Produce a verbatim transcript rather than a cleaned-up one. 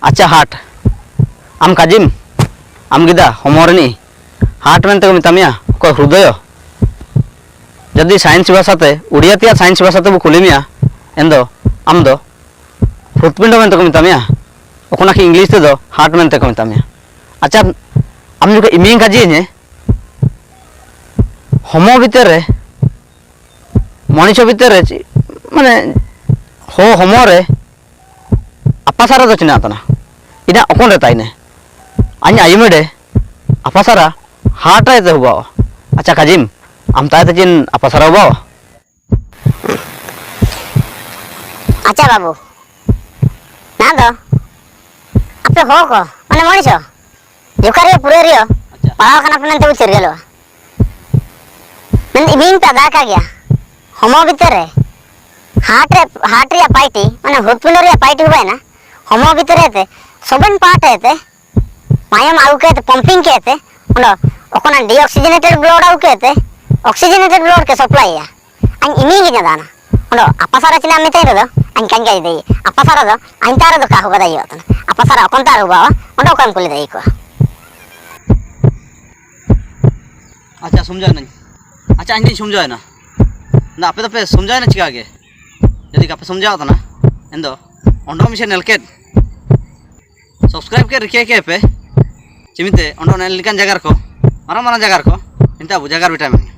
ᱟᱪᱪᱷᱟ, heart. ᱟᱢ ᱠᱟᱡᱤᱢ, ᱟᱢ ᱜᱤᱫᱟ ᱦᱚᱢᱚ ᱨᱤᱱᱤᱡ heart ᱢᱮᱱᱛᱮ ᱠᱚ ᱢᱮᱛᱟᱢᱮᱭᱟ, ᱚᱠᱚᱭ ᱦᱨᱩᱫᱚᱭᱚ? ᱡᱩᱫᱤ science ᱵᱷᱟᱥᱟᱛᱮ, ᱩᱲᱤᱭᱟ ᱛᱮᱭᱟᱜ science ᱵᱷᱟᱥᱟᱛᱮ ᱵᱚ ᱠᱩᱞᱤ ᱢᱮᱭᱟ, ᱮᱱᱫᱚ ᱟᱢ ᱫᱚ ᱦᱨᱩᱫᱯᱤᱱᱰᱚ ᱢᱮᱱᱛᱮ ᱠᱚ ᱢᱮᱛᱟᱢᱮᱭᱟ, ᱚᱠᱚᱭ ᱱᱟᱠᱤ English ᱛᱮᱫᱚ heart ᱢᱮᱱᱛᱮ ᱠᱚ ᱢᱮᱛᱟᱢᱮᱭᱟ᱾ ᱟᱪᱪᱷᱟ, ᱟᱢ ᱡᱚᱠᱷᱚᱱ ᱤᱢᱤᱝ ᱠᱟᱡᱤᱭᱟᱹᱧ ᱦᱮ, ᱦᱚᱢᱚ ᱵᱷᱤᱛᱤᱨ ᱨᱮ, ᱢᱚᱱᱤᱥᱚ ᱵᱷᱤᱛᱤᱨ ᱨᱮ ᱪᱮ-, ᱢᱟᱱᱮ, ᱦᱚ-, ᱦᱚᱢᱚ ᱨᱮ ᱟᱯᱟᱥᱟᱨᱟ ᱫᱚ ᱪᱤᱱᱟᱜ ᱛᱟᱱᱟ? ᱤᱱᱟ ᱚᱠᱚᱱ ᱨᱮ ᱛᱟᱭᱱᱮ? ᱟᱧ ᱟᱭᱩᱢᱮᱰᱮ ᱟᱯᱟᱥᱟᱨᱟ heart ᱨᱮ ᱛᱮ ᱦᱩᱵᱟᱣᱟ᱾ ᱟᱪᱪᱷᱟ ᱠᱟᱡᱤᱢ, ᱟᱢ ᱛᱟᱭ ᱛᱮ ᱪᱤᱱ ᱟᱯᱟᱥᱟᱨᱟ ᱦᱩᱵᱟᱣᱟ? ᱟᱪᱪᱷᱟ ᱵᱟᱹᱵᱩ, ᱱᱟ ᱫᱚ ᱟᱯᱮ ᱦᱚᱲ ᱠᱚ, ᱢᱟᱱᱮ ᱢᱚᱱᱤᱥ ᱦᱚ, ᱡᱚᱠᱷᱟ ᱨᱮᱭᱟᱜ ᱯᱩᱨᱟᱹ ᱨᱮᱭᱟᱜ ᱟᱪᱪᱷᱟ᱾ ᱯᱟᱲᱦᱟᱣ ᱠᱟᱱᱟ ᱯᱮ ᱢᱮᱱᱛᱮ ᱵᱚ ᱪᱤᱨᱜᱟᱹᱞᱚᱜᱼᱟ᱾ ᱢᱮᱱ ᱤᱢᱤᱱ ᱯᱮ ᱟᱫᱟ ᱠᱟᱜ ᱜᱮᱭᱟ᱾ ᱦᱚᱢᱚ ᱵᱷᱤᱛᱤᱨ ᱨᱮ, heart ᱨᱮ, heart ᱨᱮᱭᱟᱜ ᱯᱟᱭᱴᱤ, ᱢᱟᱱᱮ ᱦᱨᱩᱫᱯᱤᱱᱰ ᱨᱮᱭᱟᱜ ᱯᱟᱭᱴᱤ ᱦᱩᱭᱱᱟ, ᱦᱚᱢᱚ ᱵᱷᱤᱛᱤᱨ ᱨᱮ ᱛᱮ, ᱥᱚᱵᱮᱱ part ᱨᱮ ᱛᱮ, ᱢᱟᱭᱟᱢ ᱟᱹᱜᱩ ᱠᱮᱫ ᱛᱮ, pumping ᱠᱮᱫ ᱛᱮ, ᱚᱸᱰᱮ ᱚᱠᱚᱱᱟ deoxygenated blood ᱟᱹᱜᱩ ᱠᱮᱫ ᱛᱮ, oxygenated blood ᱠᱮ supply ᱭᱟ᱾ ᱟᱧ ᱤᱢᱤᱱ ᱜᱤᱧ ᱟᱫᱟᱱᱟ᱾ ᱚᱸᱰᱮ ᱟᱯᱟᱥᱟᱨᱟ ᱪᱤᱱᱟᱜ ᱢᱮᱛᱟᱹᱧ ᱨᱮᱫᱚ, ᱟᱧ ᱠᱟᱧ ᱠᱟᱡ ᱫᱟᱹᱭ᱾ ᱟᱯᱟᱥᱟᱨᱟ ᱫᱚ, ᱟᱧ ᱛᱟᱨ ᱨᱮᱫᱚ ᱠᱟ ᱦᱚ ᱵᱟᱫᱟᱭ ᱦᱩᱭᱩᱜ ᱛᱟᱱᱟ᱾ ᱟᱯᱟᱥᱟᱨᱟ ᱚᱠᱚᱱ ᱛᱟᱨ ᱦᱚ ᱵᱟᱣᱟ, ᱚᱸᱰᱮ ᱚᱠᱚᱭᱮᱢ ᱠᱩᱞᱤ ᱫᱟᱲᱮ ᱟᱠᱚᱣᱟ᱾ ᱟᱪᱪᱷᱟ, ᱥᱚᱢᱡᱷᱟᱣ ᱮᱱᱟᱹᱧ᱾ ᱟᱪᱪᱷᱟ, ᱤᱧ ᱫᱚᱧ ᱥᱚᱢᱡᱷᱟᱣ ᱮᱱᱟ᱾ ᱱᱟ, ᱟᱯᱮ ᱫᱚᱯᱮ ᱥᱚᱢᱡᱷᱟᱣ ᱮᱱᱟ ᱪᱤᱠᱟ ᱜᱮ? ᱡᱩᱫᱤ ᱟᱯᱮ ᱥᱚᱢᱡᱷᱟᱣ ᱛᱟᱱᱟ, ᱮᱱᱫᱚ ᱚᱸᱰᱮ ᱢᱤᱫᱴᱮᱱ ᱧᱮᱞ ᱠᱮᱫ᱾ Subscribe ᱠᱮᱫ ᱨᱤᱠᱟᱹ ᱠᱮᱫ ᱯᱮ᱾ ᱪᱮ ᱢᱮᱱᱛᱮ ᱚᱸᱰᱮ ᱚᱱᱟ ᱞᱮᱠᱟᱱ ᱡᱟᱭᱜᱟ ᱨᱮᱠᱚ, ᱢᱟᱨᱟᱝ ᱢᱟᱨᱟᱝ ᱡᱟᱭᱜᱟ ᱨᱮᱠᱚ, ᱮᱱᱛᱮ ᱟᱵᱚ ᱡᱟᱭᱜᱟ ᱨᱮ ᱵᱮᱴᱟ ᱢᱮᱱᱟᱜᱼᱟ᱾